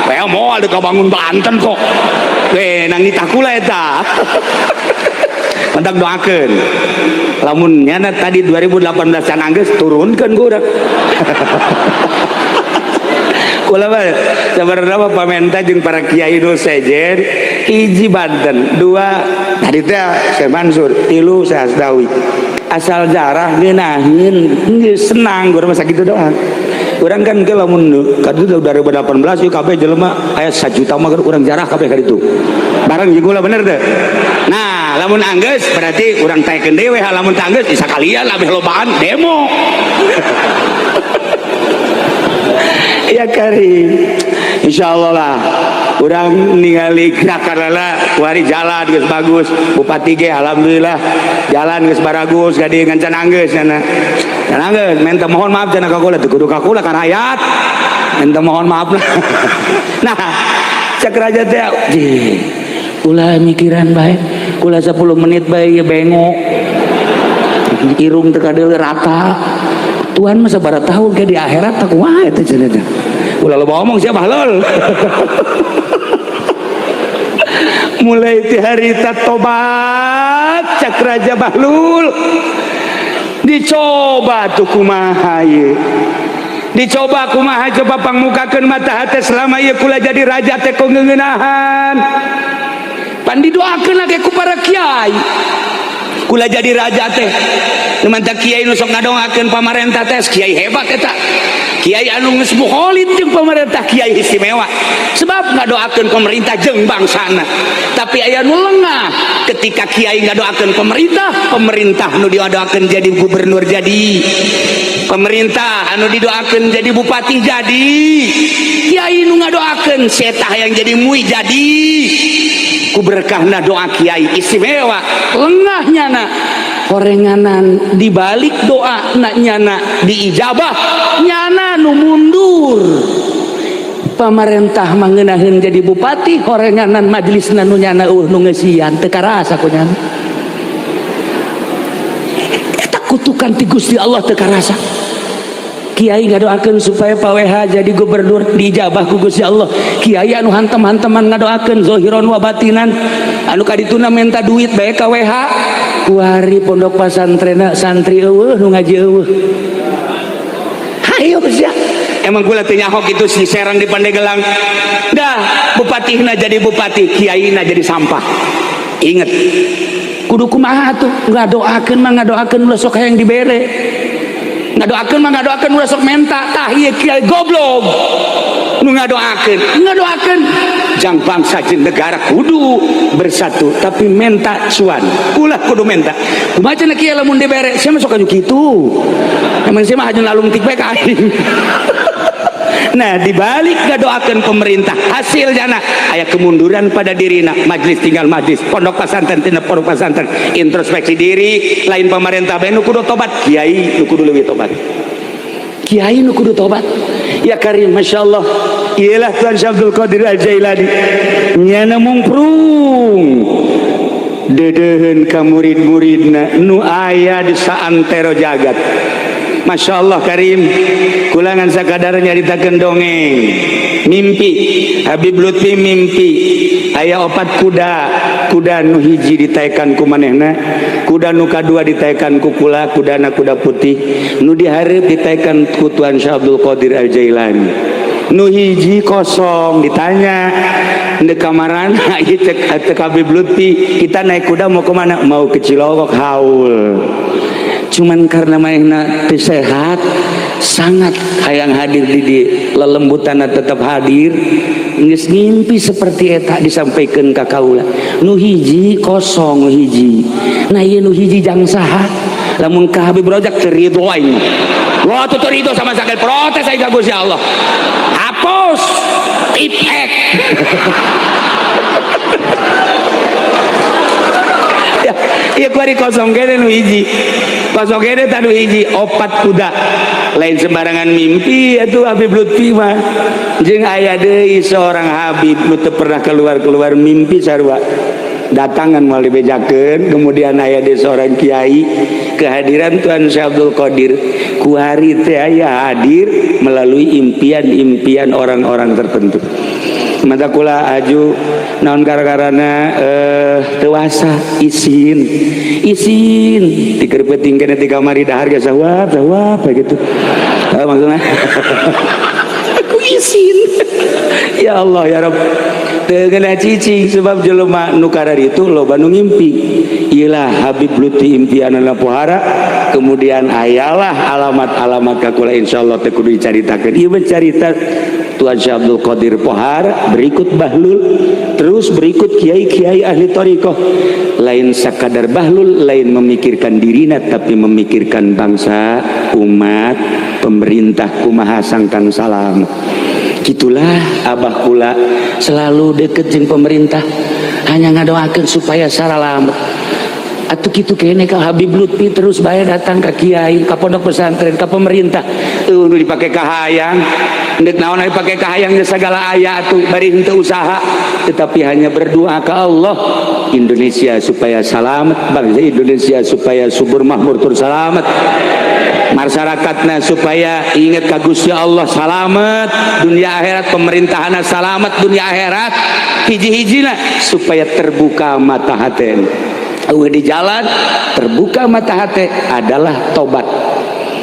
WH moal deka bangun Banten kok. We nang nitah kula eta. Mantap doakeun. Lamun nyana tadi 2018 can anggeus turunkeun ku urang. Kula mah sabarna mah pamenta jeung para kiai nu sejen, hiji Banten, dua tadi teh Syekh Mansur, tilu Syekh Asdawi. Asal jarah ngeunaheun geus senang urang mah sakitu doang. Urang kan ke lamun kaditu 2018 ieu kabeh jelema aya 1 juta mah urang jarah kabeh kaditu. Bareng jeung kula bener teu? Nah, lamun anggeus berarti urang taekeun deui we, lamun teu anggeus sakalian labeh lobaan demo. Ya karim, insyaallah lah urang ningali gerakan lah kuari jalan geus bagus, bupati ge alhamdulillah jalan geus baragus gadi ngan can anggeus cenah. Can anggeus minta mohon maaf cenah ka kula teu kudu ka kula ka rakyat. Minta mohon maaf lah. Nah, cek raja teh ulah mikiran bae, kula 10 menit bae ieu bengok. Irung teu kadeuleu rata. Tuhan mah sabaraha tahun ke di akhirat tak kumaha eta cenah teh. Ulah loba omong sia bahlol. Mulai ti harita tobat cak Raja Bahlul. Dicoba tuh kumaha ieu. Dicoba kumaha coba pangmukakeun mata hate selama ieu kula jadi raja teh ku ngeunahan. Pan didoakeun lagi ku para kiai. Kula jadi raja teh. Nu mantap kiai nu sok ngadongakeun pamarentah teh kiai hebat eta. Kiai anu geus mukholid jeung pemerintah kiai istimewa. Sebab ngadoakeun pemerintah jeung bangsana. Tapi aya nu lengah ketika kiai ngadoakeun pemerintah, pemerintah nu didoakeun jadi gubernur jadi. Pemerintah anu didoakeun jadi bupati jadi. Kiai nu ngadoakeun setah yang jadi mui jadi. Ku berkahna doa kiai istimewa. Lengah nyana horenganan dibalik doa nak nyana diijabah nyana nu mundur. Pemerintah mangenaheun jadi bupati horenganan majelisna nu nyana eueuh nu ngeusian teu karasa ku nyana. Eta kutukan ti Gusti Allah teu karasa. Kiai ngadoakeun supaya Pak WH jadi gubernur diijabah ku Gusti Allah. Kiai anu hantem-hanteman ngadoakeun zahiron wa batinan anu kadituna minta duit bae ka WH. Kuari pondok pasantren santri eueuh nu ngaji eueuh. Hayo sia. Emang kula teu nyaho kitu si Serang di Pandeglang. Dah bupatihna jadi bupati, kiaina jadi sampah. Ingat. Kudu kumaha atuh ngadoakeun mah ngadoakeun ulah sok hayang dibere. Ngadoakeun mah ngadoakeun ulah sok menta. Tah ieu kiai goblok. Nu ngadoakeun, ngadoakeun jang bangsa jeung negara kudu bersatu, tapi menta cuan. Ulah kudu menta. Kumaha cenah kiai lamun dibere, sia mah sok anu kitu. Emang sia mah haju lalungtik bae ka aing. Nah, dibalik ngadoakeun pemerintah, hasil jana aya kemunduran pada dirina, majelis tinggal majelis, pondok pesantren tina pondok pesantren, introspeksi diri, lain pemerintah bae nu kudu tobat, kiai nu kudu leuwih tobat. Kiai nu kudu tobat. Ya karim, masya Allah. Iyalah Tuan Syekh Abdul Qadir Al-Jailani. Nyana mungprung. Dedeuheun ka murid-muridna nu aya di saantero jagat. Masya Allah karim. Kulangan sakadar nyaritakeun dongeng. Mimpi Habib Lutfi mimpi aya opat kuda, kuda nu hiji ditaekan ku manehna, kuda nu kadua ditaekan ku kula, kudana kuda putih, nu dihareup ditaekan ku Tuan Syekh Abdul Qadir Al-Jailani. Nu hiji kosong ditanya di kamarana ieu cek Habib Lutfi, kita naik kuda mau kemana? Mau ke Cilongok haul. Cuman karena manehna teu sehat, sangat hayang hadir di lelembutan tetap hadir, geus ngimpi seperti eta disampaikan ka kaula. Nu hiji kosong nu hiji. Nah ieu nu hiji jang saha? Lamun ka Habib Rojak teu ridho aing. Wah teu ridho sama sekali protes aing ka Gusti Allah. Hapus tipek. Ya, ieu kuari kosong kene nu hiji. Kosong kene tah nu hiji opat kuda. Lain sembarangan mimpi atuh Habib Lutfi mah. Jeung aya deui seorang Habib nu teu pernah keluar-keluar mimpi sarua. Datangan mau dibejakeun, kemudian aya di seorang kiai kehadiran Tuan Syekh Abdul Qadir kuari teh aya hadir melalui impian-impian orang-orang tertentu. Mata kula aju naon gara-garana tewasa isin isin tikeur peuting kene di kamari dahar ge sawap sawap gitu. Maksudnya aku isin, ya Allah ya Rabb, teu ngeunah cicing sebab jelema nu itu loba nu ngimpi. Iyalah Habib Lutfi impianna pohara, kemudian ayalah alamat-alamat ka kula, insyaallah teu kudu dicaritakeun. Ieu mah carita Tuan Syekh Abdul Qadir pohara, berikut Bahlul, terus berikut kiai-kiai ahli thariqah. Lain sakadar Bahlul lain memikirkan dirina, tapi memikirkan bangsa, umat, pemerintah kumaha sangkan salam. Gitulah abah kula selalu deket jeung pemerintah, hanya ngadoakeun supaya saralamet atuh. Kitu kene ka Habib Lutfi, terus bae datang ka kiai, ka pondok pesantren, ka pemerintah. Eueuh nu dipake kahayang, ndek naon dipake kahayang geus sagala aya atuh, bari henteu usaha, tetapi hanya berdoa ke Allah, Indonesia supaya selamat, bangsa Indonesia supaya subur makmur tur selamat, masyarakatnya supaya ingat ka Gusti Allah, selamat dunia akhirat, pemerintahanna selamat dunia akhirat, hiji-hijina supaya terbuka mata hati. Eueuh di jalan terbuka mata hati adalah tobat.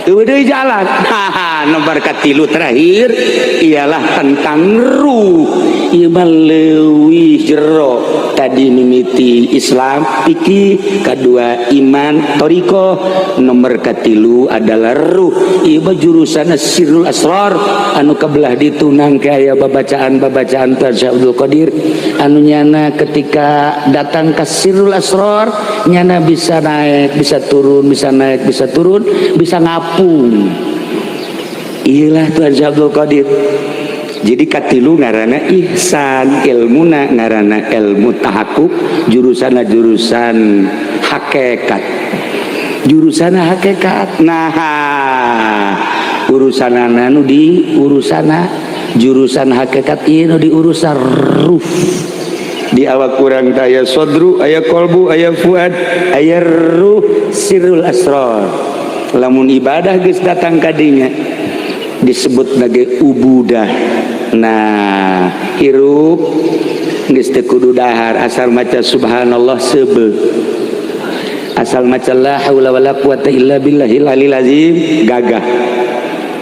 Eueuh di jalan. Haha, nomor katilu terakhir ialah tentang ruh. Ieu mah leuwih jero. Tadi mimiti Islam, fikih, kedua iman, thariqah, nomor katilu adalah ruh. Ieu mah jurusan sirrul asrar anu kebelah ditunang aya babacaan-babacaan Tuan Syekh Abdul Qadir anu nyana ketika datang ke sirrul asrar nyana bisa naik, bisa turun, bisa naik, bisa turun, bisa ngapung. Iyalah Tuan Syekh Abdul Qadir. Jadi katilu ngarana ihsan, ilmuna ngarana ilmu tahakuk, jurusan jurusan hakikat, jurusan hakikat. Nah, urusan nu di urusan jurusan hakikat ieu nu di urusan ruh. Di awak kurang aya sodru, aya kolbu, aya fuad, aya ruh, sirrul asrar. Lamun ibadah geus datang kadinya disebut sebagai ubudah. Nah, hirup geus teu kudu dahar, asal maca subhanallah seubeuh, asal maca la haula wala quwata illa billahil alil azim gagah,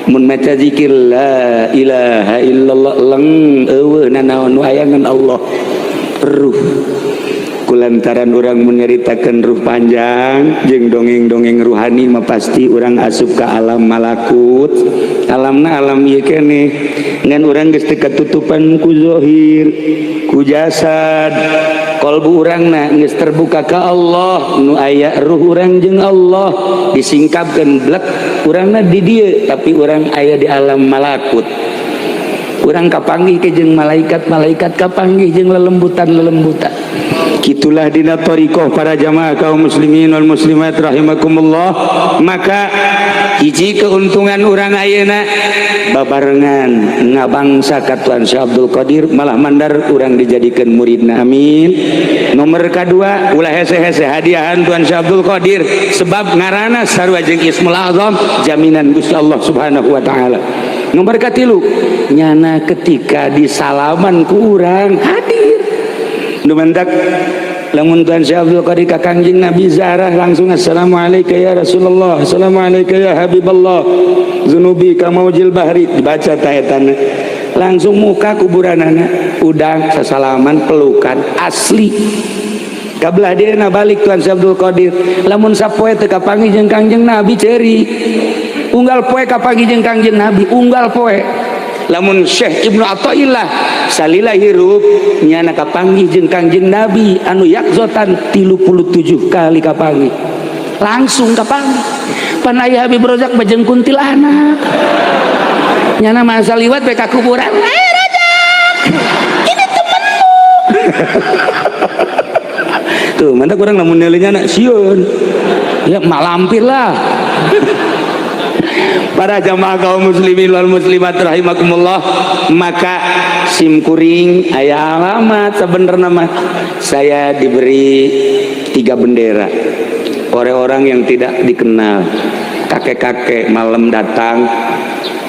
mun maca zikir la ilaha illallah leng, eueuh nanaon nu aya ngan Allah. Ruh kulantaran urang menyeritakan ruh panjang jeung dongeng-dongeng ruhani mah pasti urang asup ke alam malakut, alamna alam ieu keneh, ngan urang geus teu katutupan ku zahir, ku jasad. Kolbu urangna geus terbuka ka Allah, nu aya ruh urang jeung Allah disingkapkeun blek, urangna di dieu tapi urang aya di alam malakut. Urang kapanggih ke jeung malaikat-malaikat, kapanggih jeung lelembutan-lelembutan. Gitulah dina thariqah para jamaah kaum muslimin wal muslimat rahimakumullah. Maka hiji keuntungan urang ayeuna babarengan ngabangsa ka Tuan Syekh Abdul Qadir, malah mandar urang dijadikan muridna, amin. Nomor kedua, ulah hese-hese hadiahan Tuan Syekh Abdul Qadir, sebab ngarana sarua jeung Ismul Azam, jaminan Gusti Allah Subhanahu wa taala. Nomor katilu, nyana ketika disalaman ku urang hadir. Nu mantak lamun Tuan Syekh Abdul Qadir ka Kangjeng Nabi ziarah langsung, assalamualaikum ya Rasulullah, assalamualaikum ya Habiballah, zunubi kamaujil bahri, dibaca taetana langsung muka kuburanana, udang sasalaman pelukan asli. Kabelah dia balik Tuan Syekh Abdul Qadir, lamun sapoe teu kapanggih jeung Kangjeng Nabi ceuri, unggal poe kapanggih jeung Kangjeng Nabi unggal poe. Lamun Syekh Ibnu Athaillah salila hirup nyana kapanggih jeung Kangjeng Nabi anu yakzotan 37 kali kapanggih, langsung kapanggih. Pan aya Habib Rozak bajeng kuntilanak, nyana masa liwat we ka kuburan, "Eh Rozak, ini temenmu." Tuh mantap, kurang lamun nyana sieun ya malampir lah. Para jamaah kaum muslimin wal muslimat rahimakumullah, maka sim kuring aya alamat. Sebenarnya mah saya diberi tiga bendera oleh orang yang tidak dikenal, kakek-kakek malam datang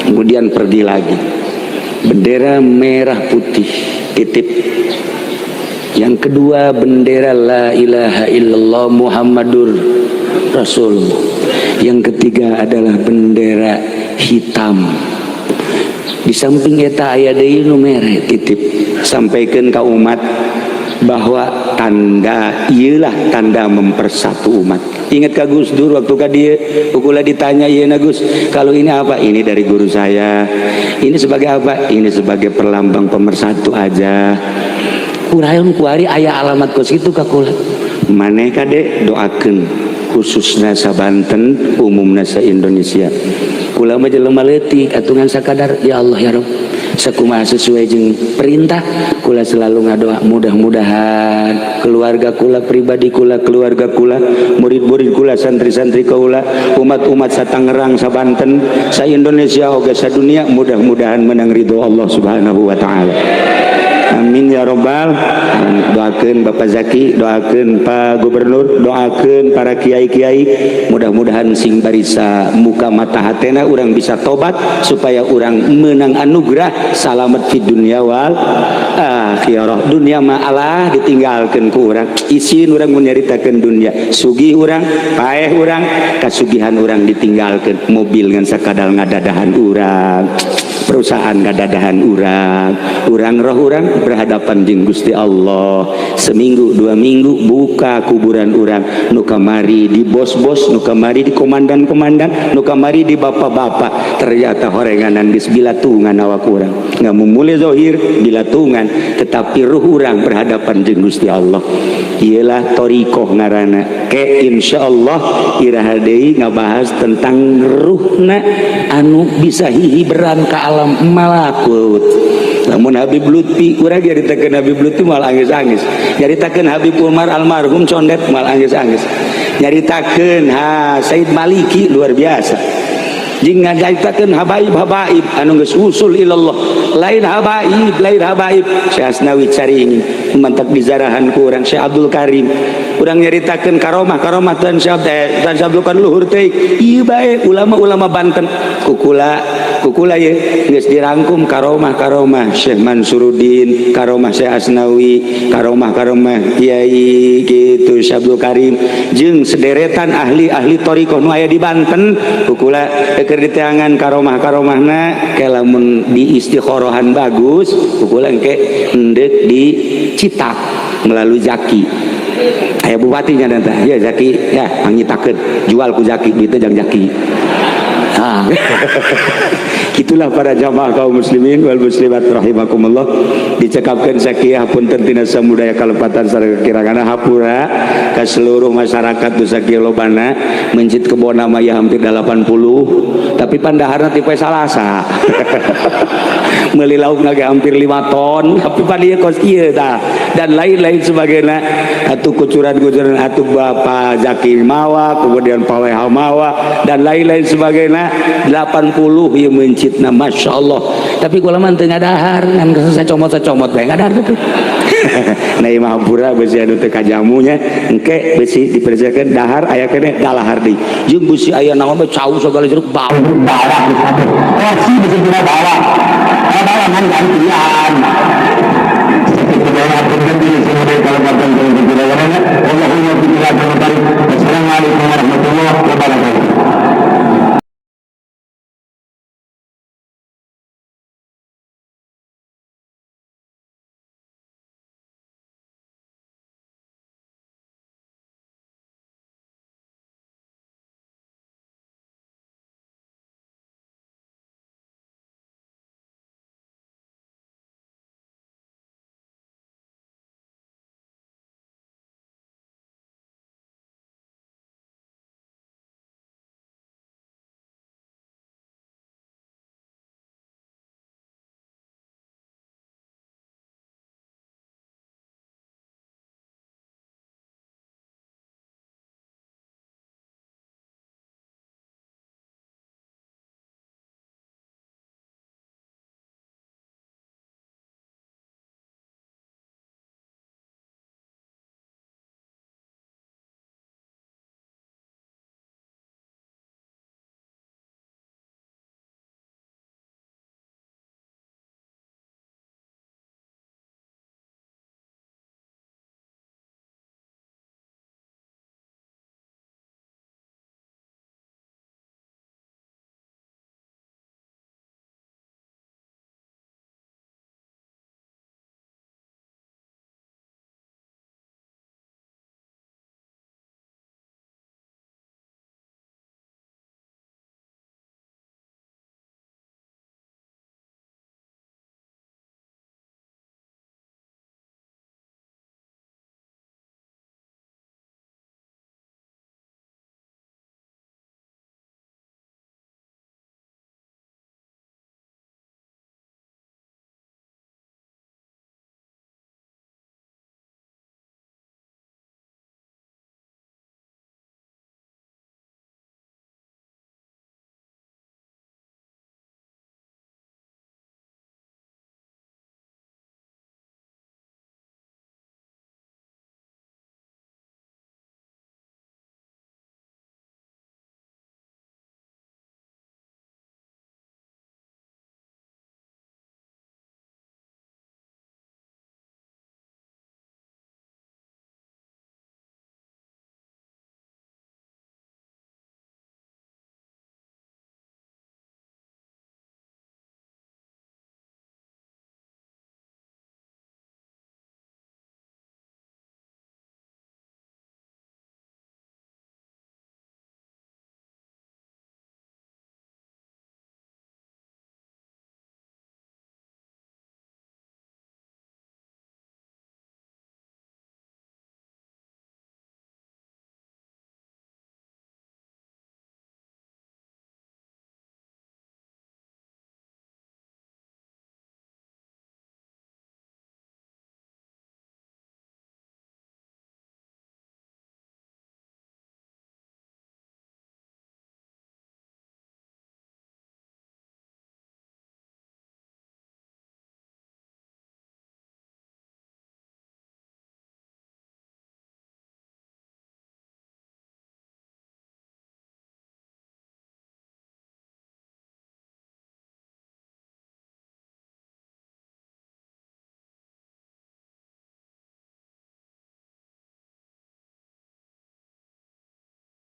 kemudian pergi lagi. Bendera merah putih titip, yang kedua bendera la ilaha illallah Muhammadur Rasulullah, yang ketiga adalah bendera hitam. Di samping eta aya deui nu mere titip, sampaikan ke umat bahwa tanda iyalah tanda mempersatu umat. Ingat ka Gus Dur waktu ka dia kula ditanya, "Iya Gus, kalau ini apa?" "Ini dari guru saya." "Ini sebagai apa?" "Ini sebagai perlambang pemersatu aja." Kurayon kuari aya alamat kos itu ka kula. Maneh kade doakeun khususna sa Banten, umumna sa Indonesia. Kula mah jelema leutik atuh, ngan sakadar ya Allah ya Rabb, sakumaha sesuai jeung perintah. Kula selalu ngadoa mudah-mudahan keluarga kula, pribadi kula, keluarga kula, murid-murid kula, santri-santri kula, umat-umat sa Tangerang, sa Banten, sa Indonesia oge sa dunia, mudah-mudahan menang ridho Allah Subhanahu wa taala. Amin ya robbal. Doakan Bapak Zaki, doakan Pak Gubernur, doakan para kiai-kiai, mudah-mudahan sing barisa muka mata hatena urang bisa tobat supaya urang menang anugerah salamet di dunia wal akhirah. Dunia mah Allah ditinggalkan ku urang. Isin urang menyaritakeun dunia. Sugih urang, paeh urang, kasugihan urang ditinggalkan. Mobil ngan sakadal ngadadahan urang, perusahaan ngadadahan urang, urang roh urang berhadapan jeung Gusti Allah. Seminggu 2 minggu buka kuburan urang, nu kamari di bos-bos, nu kamari di komandan-komandan, nu kamari di bapak-bapak, ternyata horenganan geus bilatungan awak urang. Nggak memulai zohir bilatungan, tetapi ruh urang berhadapan jeung Gusti Allah. Iyalah torikoh ngarana. Ke insyaallah iraha deui ngabahas tentang ruhna anu bisa hihiberan ka alam malakut. Namun Habib Lutfi, urang nyaritakeun Habib Lutfi mal angis-angis, nyaritakeun Habib Umar almarhum condet mal angis-angis, nyaritakeun ha Said Maliki luar biasa, jeung nganyaritakeun habaib-habaib anu geus usul ilallah. Lain habaib, lain habaib, Syekh Asnawi Caringin mantak dizarahan ku urang. Syekh Abdul Karim, urang nyaritakeun karomah karomah dan Syekh dan Syekh Abdul Karim luhur teh. Ieu bae ulama-ulama Banten kukula kukula ye geus dirangkum karomah karomah Syekh Mansuruddin, karomah Syekh Asnawi, karomah karomah Kiai gitu Syekh Abdul Karim jeung sederetan ahli-ahli thariqah nu aya di Banten. Kukula keur diteangan karomah karomahna ke lamun di istikhorohan bagus, kukula engke endek dicitak melalui Zaki. Aya bupatinya dan ya Zaki ya nyitakeun, jual ku Zaki, duitnya jang Zaki. Ah. Itulah para jamaah kaum muslimin wal muslimat rahimakumullah. Dicekapkeun sakieu, punten tina samudaya kalepatan sareng kirangan, hapura ka seluruh masyarakat nu sakieu lobana. Mencit kebon mah ya hampir 80, tapi pandaharna tipe Salasa. Meuli lauk ge hampir 5 ton, tapi pan ieu kos ieu tah dan lain-lain sebagainya. Atuh kucuran-kucuran atuh Bapak Zaki mawa, kemudian Pak WH mawa dan lain-lain sebagainya. 80 ieu mencitna, Masya Allah, tapi kula mah teu ngadahar, ngan sacomot-sacomot bae ngadahar gitu. Nah, ieu mah hampura besi anu teu kajamunya. Engke besi dipersiapkeun dahar aya keneh dalahar deui jeung besi aya naon bae, cau segala jeruk bau. Bawah roti bisa juga bawah, kalau bawah kan gantian.